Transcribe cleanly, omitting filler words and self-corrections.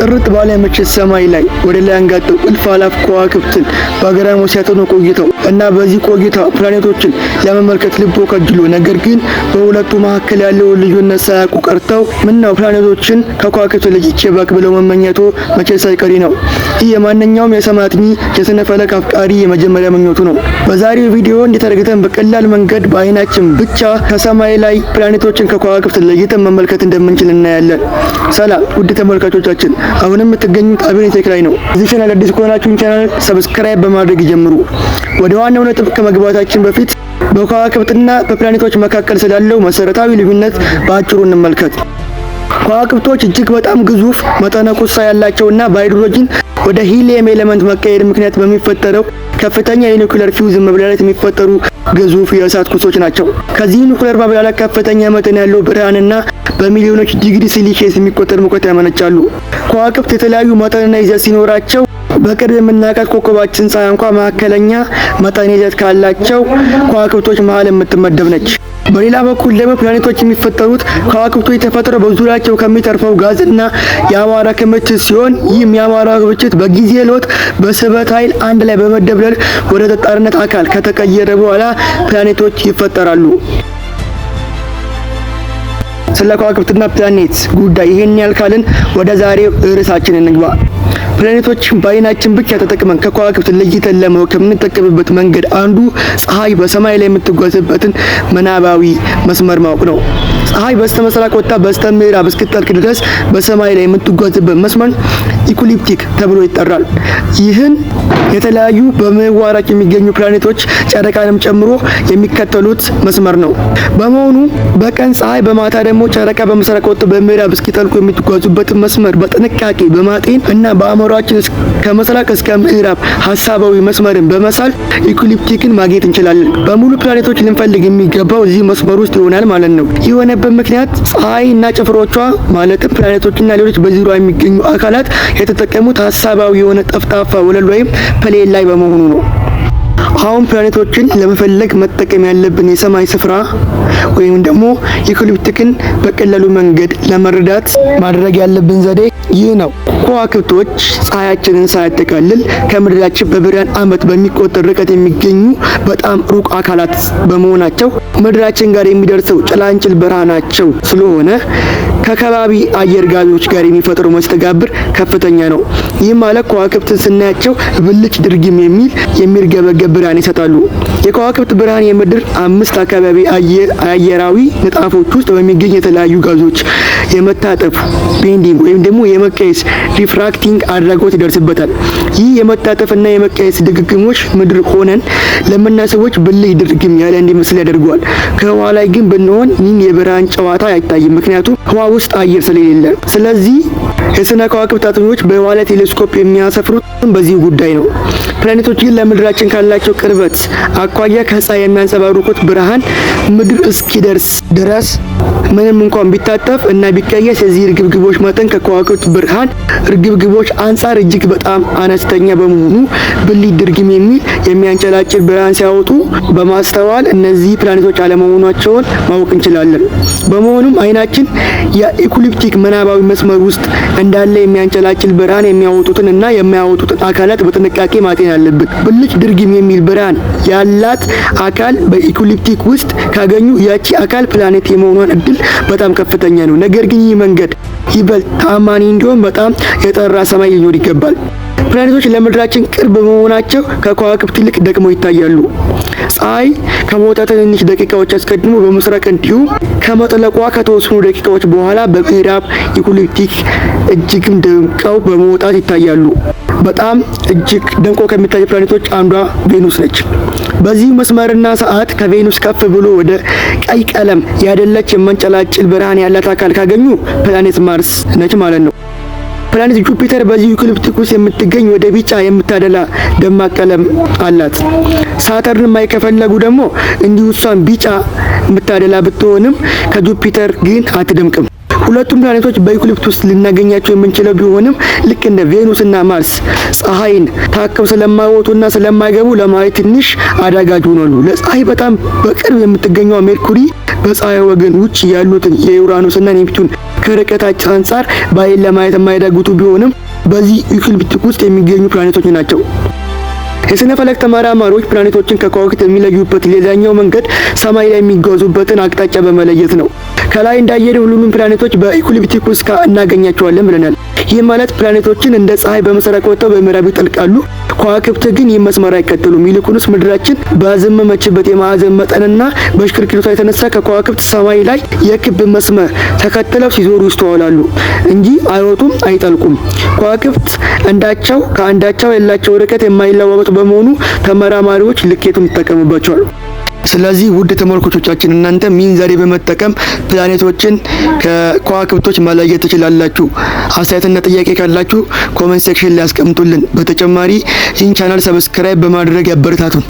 ጥርት ባለ ምሽት ሰማይ ላይ ወደ ላይ አንጋጠው እልፍ አላፍ ከዋክብትን በአግራሞት ሲያጠኑ ቆይተው እና በዚህ ቆይታ ፕላኔቶችን ለመመልከት ልቦ ከጅሎ ነገር ግን በሁለቱ መካከል ያለውን ልዩነት ሳያውቁ ቀርተው ምነው ፕላኔቶችን ከከዋክብት ለይቼ ባውቅ ብለው መመኘቶ መቼስ አይቀሬ ነው። ይህ የማንኛውም የሰማይ አጥኚ፣ የስነ ፈለክ አፍቃሪ የመጀመሪያ ምኞቱ ነው። በዛሬው ቪዲዮ እንዴት አድርገን በቀላል መንገድ በአይናችን ብቻ ከሰማይ ላይ ፕላኔቶችን ከከዋክብት ለይተን መመልከት እንደምንችል እናያለን። ሰላም ውድ ተመልካቾቻችን፣ አሁንም የምትገኙት አቤኔ ቴክ ላይ ነው። እዚህ ቻናል አዲስ ከሆናችሁ channel subscribe በማድረግ ይጀምሩ። ወደ ዋናው ነጥብ ከመግባታችን በፊት በከዋክብትና በፕላኔቶች መካከል ስላለው መሰረታዊ ልዩነት በአጭሩ እንመልከት። ከዋክብቶች እጅግ በጣም ግዙፍ መጠነ ቁስ ያላቸውና በሃይድሮጅን ወደ ሂሊየም element መቀየር ምክንያት በሚፈጠረው ከፍተኛ የ nuclear fusion መብላላት የሚፈጠሩ ግዙፍ የእሳት ኩሶች ናቸው። ከዚህ ኒውክሌር መብላላት ከፍተኛ መጠን ያለው ብርሃንና በሚሊዮኖች ዲግሪ ሴልሺየስ የሚቆጠር ሙቀት ያመነጫሉ። ከዋክብት የተለያዩ መጠንና ይዘት ሲኖራቸው በቅርብ የምናውቃት ኮከባችን ፀሐይ እንኳ መካከለኛ መጠን ይዘት ካላቸው ከዋክብቶች መሃል የምትመደብ ነች። በሌላ በኩል ደግሞ ፕላኔቶች የሚፈጠሩት ከዋክብቶች ተፈጥሮ በዙሪያቸው ከሚተርፈው ጋዝና የአቧራ ክምችት ሲሆን፣ ይህም የአቧራ ክምችት በጊዜ ለውጥ በስበት ኃይል አንድ ላይ በመደብለል ወደ ጠጣርነት አካል ከተቀየረ በኋላ ፕላኔቶች ይፈጠራሉ። ስለ ከዋክብትና ፕላኔት ጉዳይ ይሄን ያህል ካልን ወደ ዛሬው ርዕሳችን እንግባ። ፕላኔቶችን በአይናችን ብቻ ተጠቅመን ከከዋክብት ለይተን ለማወቅ ከምንጠቀምበት መንገድ አንዱ ፀሐይ በሰማይ ላይ የምትጓዝበትን ምናባዊ መስመር ማወቅ ነው። ፀሐይ በስተ ምስራቅ ወጥታ በስተ ምዕራብ እስክትጠልቅ ድረስ በሰማይ ላይ የምትጓዝበት መስመር ecliptic ተብሎ ይጠራል። ይህን የተለያዩ በምህዋራቸው የሚገኙ ፕላኔቶች ጨረቃንም ጨምሮ የሚከተሉት መስመር ነው። በመሆኑ በቀን ፀሐይ፣ በማታ ደግሞ ጨረቃ በምስራቅ ወጥቶ በምዕራብ እስኪጠልቁ የሚጓዙበትን መስመር በጥንቃቄ በማጤን እና በአእምሯችን ከምስራቅ እስከ ምዕራብ ሀሳባዊ መስመርን በመሳል ecliptic ን ማግኘት እንችላለን። በሙሉ ፕላኔቶች ልንፈልግ የሚገባው እዚህ መስመር ውስጥ ይሆናል ማለት ነው። ይህ የሆነበት ምክንያት ፀሐይ እና ጭፍሮቿ፣ ማለትም ፕላኔቶችና ሌሎች በዙሪያዋ የሚገኙ አካላት የተጠቀሙት ሀሳባዊ የሆነ ጠፍጣፋ ወለል ወይም plane ላይ በመሆኑ ነው። አሁን ፕላኔቶችን ለመፈለግ መጠቀም ያለብን የሰማይ ስፍራ ወይም ደግሞ ecliptic ን በቀላሉ መንገድ ለመረዳት ማድረግ ያለብን ዘዴ ይህ ነው። ከዋክብቶች ፀሐያችንን ሳያጠቃልል ከምድራችን በብርሃን ዓመት በሚቆጠር ርቀት የሚገኙ በጣም ሩቅ አካላት በመሆናቸው ምድራችን ጋር የሚደርሰው ጭላንጭል ብርሃናቸው ስለሆነ ከከባቢ አየር ጋዞች ጋር የሚፈጥረው መስተጋብር ከፍተኛ ነው። ይህም ማለት ከዋክብትን ስናያቸው ብልጭ ድርግም የሚል የሚርገበገብ ብርሃን ይሰጣሉ። የከዋክብት ብርሃን የምድር አምስት አካባቢ አየራዊ ንጣፎች ውስጥ በሚገኝ የተለያዩ ጋዞች የመታጠፍ bending ወይም ደግሞ የመቀየስ refracting አድራጎት ይደርስበታል። ይህ የመታጠፍና የመቀየስ ድግግሞሽ ምድር ሆነን ለምናይ ሰዎች ብልጭ ድርግም ያለ እንዲመስል ያደርገዋል። ከህዋ ላይ ግን ብንሆን ይህን የብርሃን ጨዋታ አይታይም፣ ምክንያቱም ህዋ ውስጥ አየር ስለሌለ። ስለዚህ የስነ ከዋክብት አጥኚዎች በህዋ ላይ ቴሌስኮፕ የሚያሰፍሩት በዚህ ጉዳይ ነው። ፕላኔቶች ግን ለምድራችን ካላቸው ቅርበት አኳያ ከፀሐይ የሚያንጸባርቁት ብርሃን ምድር እስኪደርስ ድረስ ምንም እንኳን ቢታጠፍ እና ቢቀየስ የዚህ እርግብግቦች መጠን ከከዋክብት ብርሃን እርግብግቦች አንጻር እጅግ በጣም አነስተኛ በመሆኑ ብልጭ ድርግም የሚል የሚያንጨላጭል ብርሃን ሲያወጡ በማስተዋል እነዚህ ፕላኔቶች አለመሆናቸውን ማወቅ እንችላለን። በመሆኑም አይናችን የ ecliptic ምናባዊ መስመር ውስጥ እንዳለ የሚያንጨላጭል ብርሃን የሚያወጡትን እና የማያወጡትን አካላት በጥንቃቄ ማጤን አለብን። ብልጭ ድርግም የሚል ብርሃን ያላት አካል በ ecliptic ውስጥ ካገኙ ያቺ አካል ፕላኔት የመሆኗን እድል በጣም ከፍተኛ ነው። ነገር ግን ይህ መንገድ ይበልጥ ታማኒ እንዲሆን በጣም የጠራ ሰማይ ሊኖር ይገባል። ፕላኔቶች ለምድራችን ቅርብ በመሆናቸው ከከዋክብት ይልቅ ደምቀው ይታያሉ። ፀሐይ ከመውጣቷ ትንሽ ደቂቃዎች አስቀድሞ በምስራቅ እንዲሁም ከመጥለቋ ከተወሰኑ ደቂቃዎች በኋላ በምዕራብ ecliptic እጅግም ደምቀው በመውጣት ይታያሉ። በጣም እጅግ ደምቆ ከሚታዩ ፕላኔቶች አንዷ ቬኑስ ነች። በዚህ መስመርና ሰዓት ከቬኑስ ከፍ ብሎ ወደ ቀይ ቀለም ያደላች የመንጨላጭል ብርሃን ያላት አካል ካገኙ ፕላኔት ማርስ ነች ማለት ነው። ፕላኔት ጁፒተር በዚህ ecliptic ውስጥ የምትገኝ ወደ ቢጫ የምታደላ ደማቅ ቀለም አላት። ሳተርን ማየት ከፈለጉ ደግሞ እንዲሁ እሷን ቢጫ የምታደላ ብትሆንም ከጁፒተር ግን አትደምቅም። ሁለቱም ፕላኔቶች በ ecliptic ውስጥ ልናገኛቸው የምንችለው ቢሆንም ልክ እንደ ቬኑስ እና ማርስ ፀሐይን ታከው ስለማይወጡና ስለማይገቡ ለማየት ትንሽ አዳጋች ሆኗሉ። ለፀሐይ በጣም በቅርብ የምትገኘው ሜርኩሪ በፀሐይ ወገን ውጭ ያሉትን የዩራኖስ እና ኔፕቱን ከርቀታቸው አንጻር በአይን ለማየት የማይዳግቱ ቢሆንም በዚህ ecliptic ውስጥ የሚገኙ ፕላኔቶች ናቸው። የስነ ፈለክ ተመራማሪዎች ፕላኔቶችን ከከዋክብት የሚለዩበት ሌላኛው መንገድ ሰማይ ላይ የሚጓዙበትን አቅጣጫ በመለየት ነው። ከላይ እንዳየነው ሁሉንም ፕላኔቶች በ ecliptic ውስጥ እናገኛቸዋለን ብለናል። ይህ ማለት ፕላኔቶችን እንደ ፀሐይ በምስራቅ ወጥተው በምዕራብ ይጠልቃሉ። ከዋክብት ግን ይህ መስመር አይከተሉም። ይልቁንስ ምድራችን ባዘመመችበት የማዕዘን መጠንና በሽክርክሪቷ የተነሳ ከከዋክብት ሰማይ ላይ የክብ መስመር ተከትለው ሲዞሩ ይስተዋላሉ እንጂ አይወጡም፣ አይጠልቁም። ከዋክብት አንዳቸው ከአንዳቸው ያላቸው ርቀት የማይለዋወጥ በመሆኑ ተመራማሪዎች ልኬቱን ይጠቀሙባቸዋል። ስለዚህ ውድ ተመልካቾቻችን እናንተ ይህን ዘዴ በመጠቀም ፕላኔቶችን ከከዋክብቶች መለየት ትችላላችሁ። አስተያየትና ጥያቄ ካላችሁ comment section ላይ ያስቀምጡልን። በተጨማሪ ይህን channel subscribe በማድረግ ያበረታቱን።